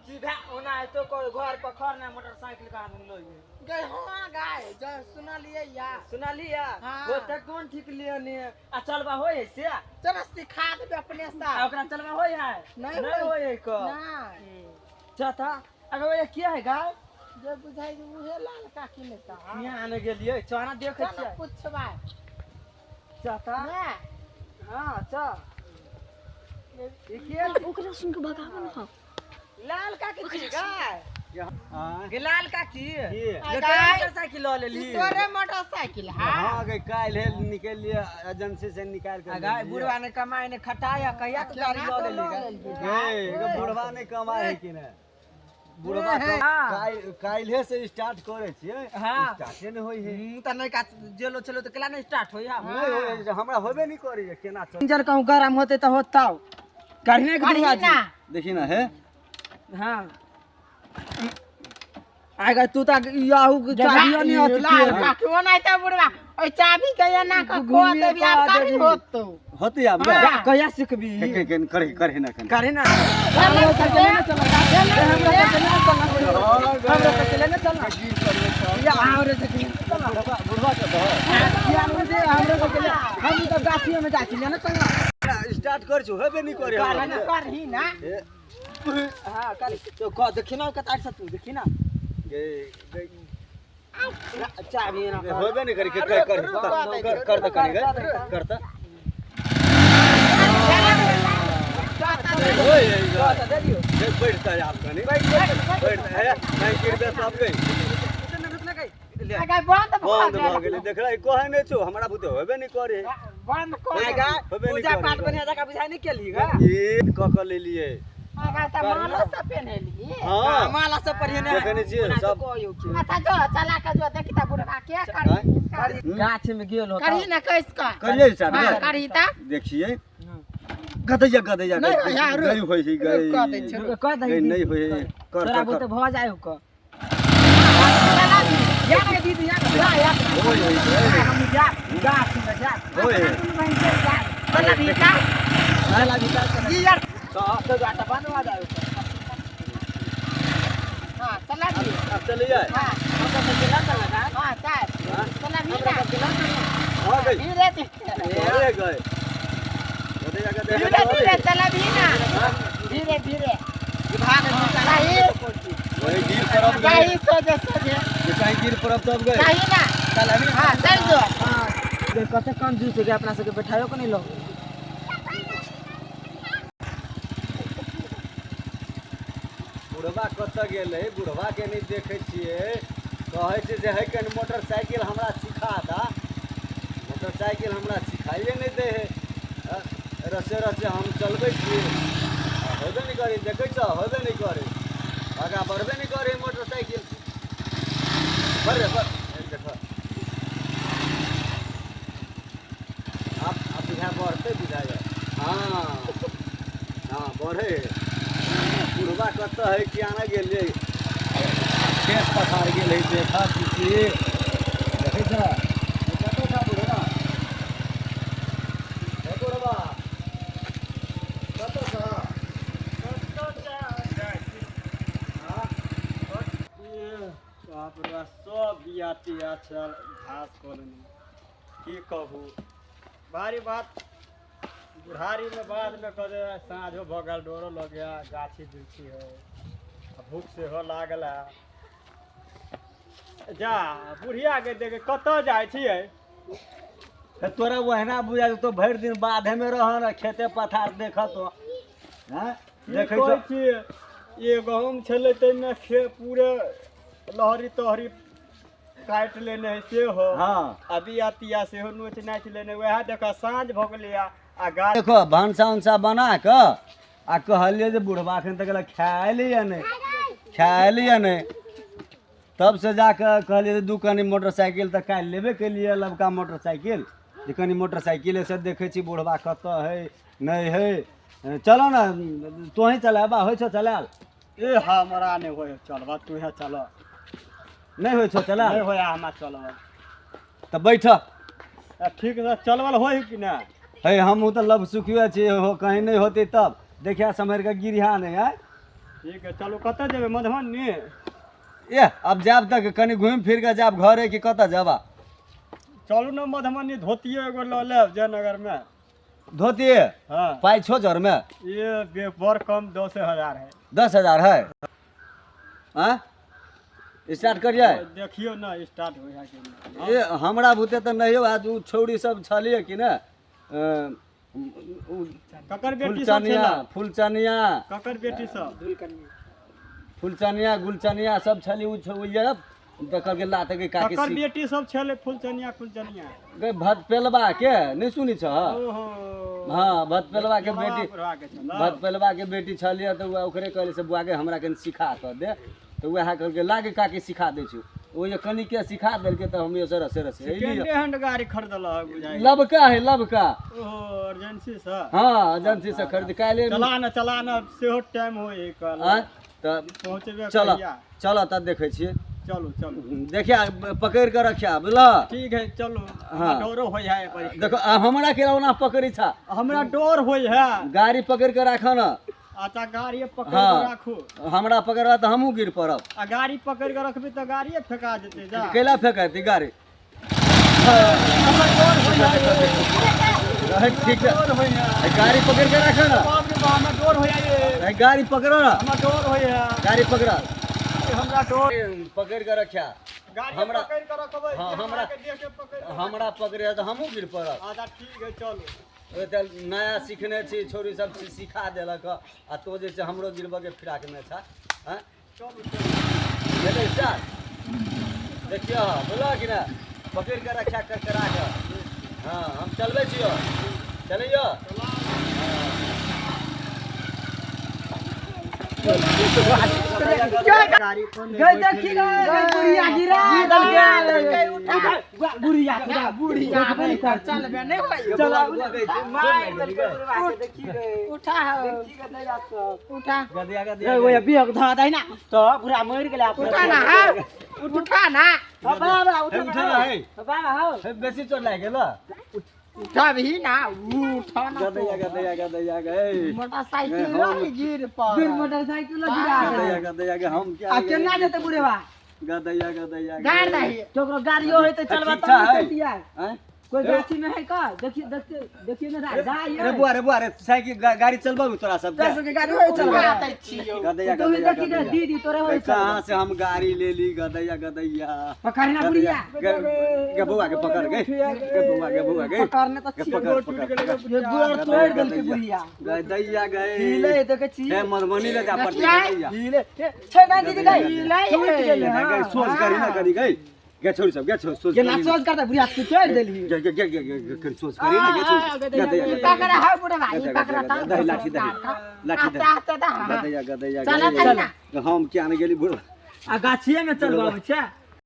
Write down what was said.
सीधा ओना तो कोई घर पर खर ना मोटरसाइकिल का आदमी लोई गए हां गाय जो सुनलिए या सुनलिया हाँ। वो त कोन ठीक लियो ने आ चलबा होय से चल सिखा देबे अपने आ साथ ओकरा चलबा होय है नहीं नहीं होय। होय को नहीं चता अगर ये क्या है गाय जे बुझाई जे उहे लाल काकी ने ता यहाँ आने गेलिए चना देखे चल छियै पूछबा चता ना हां चल ई के ओकरा सुन के भगाबो न। लाल काकी छी गाय हाँ गे लाल काकी की? ये गाय। मोटरसाइकिल ल लेली ई तोरे मोटरसाइकिल हां हाँ गई काल्हि निकल लिए एजेंसी से निकाल के आ गाय बुढ़वा ने कमाए ने खटाया कहिया तो गाड़ी ल लेली गाय गए एगो बुढ़वा नहीं कमाए है कि नहीं बुढ़वा हाँ। काल्हे से स्टार्ट करे छियै हाँ। स्टार्टे नहीं होई है त नहीं का जेलो चलो त केला नहीं स्टार्ट होई हा नहीं होई है हमरा होबे नहीं करे है केना चल इंजन कहूं गरम होते त होताव करने के करही दुआ ना देखी ना है हां आगा तू त याहू चाबियो नहीं होती लाल काकी ओना त बुढ़वा ओइ चाबी के एना क खो देबी आब करी होतो होती आब हाँ। कहिया सिखबी के के करे करे ना करे करे ना हमरा के लेने चल हमरा के लेने चल या हमरा के लेने चल बुढ़वा बुढ़वा के दहो या दे हमरा के ले हम त गाछियो में जाछि लेने चल स्टार्ट कर छु होबे नहीं करे करे ना। करही ना ए हां कर तो कह देखी ना कतार से तू देखी ना गे गे चाबी ना होबे नहीं करे के कर कर कर कर त करे कर त ओए दे दियो बैठता है आप कनी बैठ है नहीं गिरबे सब गई आगा बंद भ बंद भ गेलै देखला कहै नहि छौ हमरा बुते होबे नहि करे बंद कर आगा होबे नहीं पूजा करे। पाठ बनिया जका बुझाइ नहीं केली गा ई क क लेलियै आगा त मालो सब पेन्हेली हां माला सब पहिने देखै नहि छियै सब अच्छा जो चला के जो देखी त बुढ़वा के करही गाछ में गेल होता करही ना कैस क करियै स्टार्ट हां करही त देखियै गदैया गदैया नहीं होय, हाँ, रुक। गई होय छै गई रुक, कऽ दै छियै, कह दही गई नहीं होय है। कर तोरा कर बुते कर भ जाय क चला दी या के दीदी या जा या होय होय गई हम जा गाछ में जा होय चला दी त चला भी चल जी यार तो गाटा बनवा जाय हां चला दी अब चलियै हां हम तो चला चल गा हां चल चला दी ना हां गई धीरे धीरे अरे गई गदैया गदैया धीरे धीरे चला दी ना धीरे धीरे भाग नहीं। वही गिर परब गई जाही सोझे सोझे जे कहीं गिर परब तब गई जाही ना चल अभी हां चल जो हां कते कंजूस है अपना सबके बैठायो को नहीं लो बुढ़वा कतऽ गेलै बुढ़वा के नहि देखै छियै कहै छै जे है कनि मोटरसाइकिल हमरा सिखा दा मोटरसाइकिल हमरा सिखाइए नहि दै है रसे रसे हम चलबै छियै आ होबे नहि करै देखै छह होबे नहि करै आगाँ बढ़बे नहि करै मोटरसाइकिल बढ़ रे बढ़ देख आब आब बुझा बढ़तै बुझाइए हाँ हाँ बढ़े बुढ़वा कतऽ है कि आना गेलियै खेत पथार गेल है देखा छी देखै छ कतऽ छ बुढ़वा हे बुढ़वा कतऽ छ बाप रे सब बिया तिया चल घास कऽ की कहू भारी बात बुढ़ारी में बाद में कह दे साँझो भऽ गेल डोरो लग गया गाछी बिरछी है आ भूख सेहो लागल है जा बुढ़िया के देखे कतऽ जाइ छियै हे तोरा ओहिना बुझा तो भरि दिन बाधे में रह न खेते पथार देखत हो हैं देखै कहै छ छियै ये गहूँम छलै ताहिमे खे पूरे लहरी तहरी काटि लेने है सेहो हाँ आ बिया तिया सेहो नोचि नाचि लेने वएह देखऽ साँझ भऽ गेलै आ गाछ देखो भनसा उनसा बना कऽ आ कहलियै जे बुढ़वा एखन तक खाय नहि खाय नहि तब से जाकऽ कहलियै जे दू कनि मोटरसाइकिल तऽ काल्हि लेबे केलियै लबका मोटरसाइकिल जे कनि मोटरसाइकिलेसँ देखै छी बुढ़वा कतऽ है नहि है चलो ने तोही चलाबा होइ छौ चलायल ए हमरा नहि होइ चलबा तूहे चल नहि होइ छौ चलायल नहि होइ हमरा चलबा तऽ बैठ आ ठीक से चलबल होइ कि नहि है हमहूँ तऽ लव सुखिए छी हो कहीं नहि होतै तब देखिया सम्हरि कऽ गिरिहा नहि आय ठीक है, चलू। कतऽ जेबै? मधुबनी? ए, आब जायब तऽ कनि घुमि फिर कऽ जायब घरे कि कतऽ जाबा? चलू ने मधुबनी, धोतियो एगो लऽ लेब जयनगरमे। धोती? हाँ। पाइ छो जरमे? ये बड़ कम, 10,000 है। 10,000 है? आँ, स्टार्ट करियै? देखियौ ने, स्टार्ट होइ है कि नहि। ए, हमरा बुते तऽ नहियो आज। ओ छौड़ी सब छलियै कि ने ककर बेटी सब फुलचनिया। छलै? फुलचनिया। ककर बेटी सब? फुलचनिया, गुलचनिया सब छली। ओ जे तऽ कहलकै लाते के काकी। ककर बेटी सब छलै फुलचनिया कुलचनिया? गे, भतपेलबा के नहि सुनी छ? ओहो। हाँ, भतपेलबा के बेटी। बुढ़वा के छलै। भतपेलबा के बेटी छलियै तऽ ओकरे कहलियै से बुआ के हमरा कनि सिखा कऽ दे, तऽ वएह कहलकै लागे काकी सिखा दै छी। ओ जे कनिके सिखा देलकै तऽ हम रसे रसे अयलियै। सेकेंडे हैंड गाड़ी खरीदलक बुझाइ। लबका है, लबका। ओहो, अर्जेंसी से? हाँ, एजेंसी से खरीद काल्हि। चला न, चला न, सेहो टाइम होइ कल। आँय, तऽ पहुँचबे चल। कहिया? चल तऽ देखै छियै। चलू, चलू। देखिया, पकड़ि कऽ रखिया, बुझल? ठीक है, चलू। हाँ। डरो होइ है बड़ी। देखो, आ हमरा के ओना पकड़ी छा। हमरा डर होइ है। गाड़ी पकड़ि कऽ राखऽ न। अच्छा, गाड़ी पकड़ हाँ। के राखू। हमरा पकड़बा तऽ हमहूँ गिर पड़ब। आ गाड़ी पकड़ के रखबी तऽ गाड़िए फेका जेतै, जा। कैला फेकती गाड़ी? रहे, ठीक है। गाड़ी पकड़ के रखो ना। बाप रे बाप, हमरा डर होइ है। ए, गाड़ी पकड़ो ना। हमरा डर होइ है। गाड़ी पकड़ा। हमरा डर। पकड़ के रखा। गाड़ी हमरा- पकड़ के रखबै। हाँ, हमरा- के देख के पकड़ के- हमरा पकड़े तऽ हमहूँ गिर पड़ब। अच्छा, ठीक है, चलू। ओ तऽ नया सीखने छी, छोरी सब सिखा देलक आ तो जे छै हमरो गिरबऽ के फिराकमे छ। हँ। चलू, चलू। भेलै स्टार्ट? देखियौ, बोलो कि ने पकड़ि कऽ रखा कर करा कऽ। हँ, हम चलबै छियौ, चलैयौ। गई देखी गई, गई बुढ़िया गिरा देलकै। उठा बुढ़िया, उठा बुढ़िया बुढ़िया। चलबे नहि होइ। चला। मारि देलकै बुढ़वा के, देखी गई। उठा हौ, देखी गई दैया सब। उठा। गदिया गदिया। ए, ओए बिहक धऽ दै ना तऽ बुढ़ा मरि गेलै। उठा ना हौ, उठा ना। बाबा, उठ। हे, उठो ना, हे। बाबा हौ। हे, बेसी चोट लागि गेल। उठबही ना, उठा ना। गदैया गदैया गदैया गै। मोटरसाइकिल हम- रही गिर पर। दूर मोटरसाइकिल गिरा गदैया देलै। गदैया गे, हम क्या आ केना जेतै बुढ़ेबा? गदैया गदैया गे। गाड़ दही। तो ओकरो गाड़ियो होय तऽ चलबा ठीक तब ने छै। चलतियै। आँय? कोई गाछी में है का? देखिए, देखिए, देखिए ना, जाइए। रे बुआ, रे बुआ रे, साइकिल गाड़ी चलबू तोरा सब? तोरा सबके गाड़ी होय चलबा? उठा दै छियौ। गदैया तू गदैया देखी गे गदैया। दीदी, तोरे होय कहाँ से हम गाड़ी ले ली? गदैया गदैया। पकड़ना बुढ़िया। गे गे बौआ के पकड़, गे गे बौआ, गे बौआ गे। पकड़ने तऽ गे छी। पकड़ पकड़ पकड़। ये गोड़ तोड़ देलकै बुढ़िया। गदैया गए। हिले देखै छी। हे, मधुबनी ले जा पड़तै देखियै। गदैया। हिले छै ना दीदी गई। हिले। टूट गेलै। गे सोच करी ना, करी गई गे, छोड़ी सब गे, छोड़ सोच केना करी ना। सोच करता बुढ़िया, तू तोड़ देलही। गे गे गे गे गे गे, करी सोच करी ना गे, छोड़ गदैया ई गदैया। पकड़ा हौ बुढ़वा, ई गदैया पकड़ा। गदैया, दही लाठी, दही लाठी, दही। आस्ते आस्ते दह। गदैया गदैया। चला गदैया। तनी ना। हम क्या ने गेली बुढ़ आ गाछिए में चलबाबै छै।